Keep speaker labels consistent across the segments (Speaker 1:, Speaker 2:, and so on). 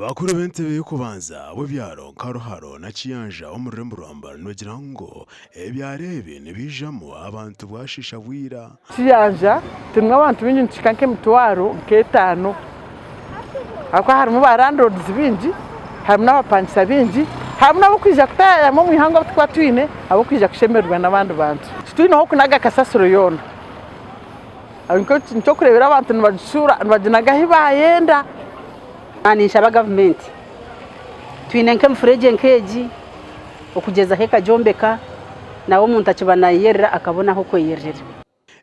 Speaker 1: Bakuru b'entebe y'okubanza ab'ebyaro nka Ruharo na Kiyanja omu rurembo rwa Mbara nibagira ngu ebyaro ebi nibiijamu abantu bwashiisha bwira.
Speaker 2: Kiyanja turimu abantu baingi nituhika nk'emitwaro nk'etaano ahabw'okuba harimu ba landlords baingi, harimu n'abapangisa baingi, harimu n'ab'okwija kutaayamu omu ihanga abu turikuba twine ab'okwija kushemererwa n'abandi bantu. Titwine h'okunaga kasasiro yoona. Nikyo orikureebera abantu nibagishuura nibaginaga ahu baayenda.
Speaker 3: Ninshaba gavumenti twine nk'emifuregye nk'egi okugyezaho ekagyombeka nawe omuntu akiba nayeyerera akabona ah'okweyererera.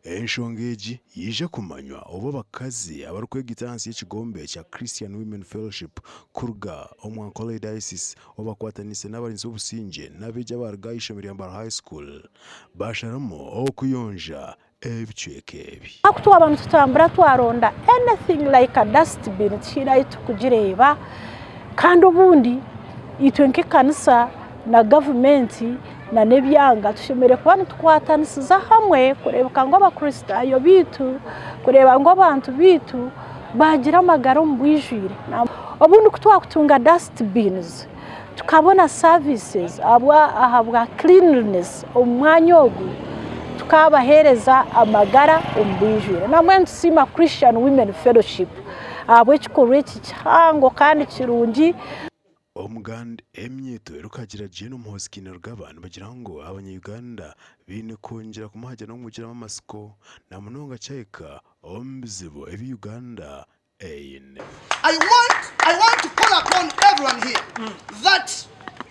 Speaker 1: Enshonga egi yaija kumanywa obu abakazi abarikwegita ahansi y'ekigombe kya Christian Women Fellowship kuruga omu Ankole Diocese obu bakwataniise n'abarinzi b'obusingye n'abeegi abaruga aha ishomero rya Mbara High School basharamu okuyonja ebicweka ebi.
Speaker 4: Ku twaba nitutambura twaronda anything like a dustbin tihaine ahu turikugireeba kandi obundi itwe nk'ekanisa na gavumenti na n'ebyanga tushemereire kuba nitukwatanisiza hamwe kureebeka ngu abakristaayo baitu kureeba ngu abantu baitu baagira amagara omu bwijwire. Obundi ku twakutunga dustbins tukabona services ahabwa cleanliness omu mwanya ogu tukabaheereza amagara omu bwijwire. Nambwenu nitusiima Christian Women Fellowship ahabw'ekikorwa eki kihango kandi kirungi.
Speaker 1: Omuganda emyeto erikuhagira Gen Muhoozi Kainerugaba nibagira ngu abanya Uganda baine kwongyera kumuhagira n'okumugiramu amatsiko na munonga kyahika omu bizibu ebi Uganda eine.
Speaker 5: I want, I want to call upon everyone here that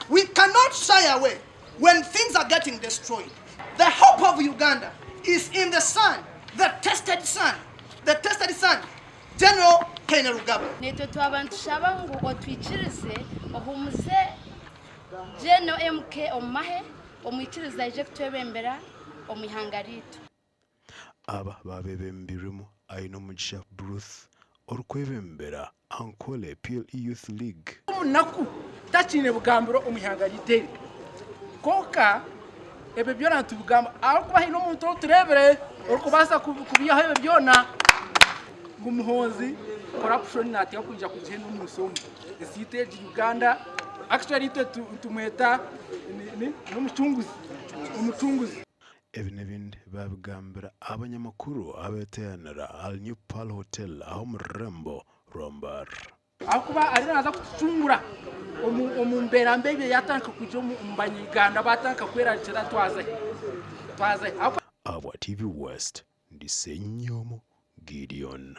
Speaker 5: we cannot shy away when things are getting destroyed. The hope of Uganda is in the son, the tested son, the tested son, General Kainerugaba.
Speaker 6: Naitwe twaba nitushaba ngu otwikirize ohuumuze Gen. MK omu mahe, omwikirize aije kutwebembera omu ihanga ryaitu.
Speaker 1: Aba baabebembirwemu Ainomugisha Bruth orikwebembera Ankole PLE Youth League.
Speaker 7: Omunaku takiine bugambiro omu ihanga ryaitu eri. Kwonka ebyo byona nitubigamba ahabw'okuba haine omuntu ou tureebire orikubaasa kubiihaho ebyo byona ngu Muhoozi corruption naateekwa kwija kugihenda omu nsi omu. Ensi yaitu egi Uganda actually itwe nitumweta n'omucunguzi, omucunguzi.
Speaker 1: Ebi n'ebindi baabigambira abanyamakuru abeeteeranira ahari New Pearl Hotel aha omu rurembo rwa Mbarara.
Speaker 7: Ahakuba ariyo naaza kutucungura omu mbeera mbi ei yaatandika kwija omu Banyayuganda baatandika kwerarikira twazahi? Twazahi?
Speaker 1: Ahabwa TV West, ndi Ssenyomo Gideon.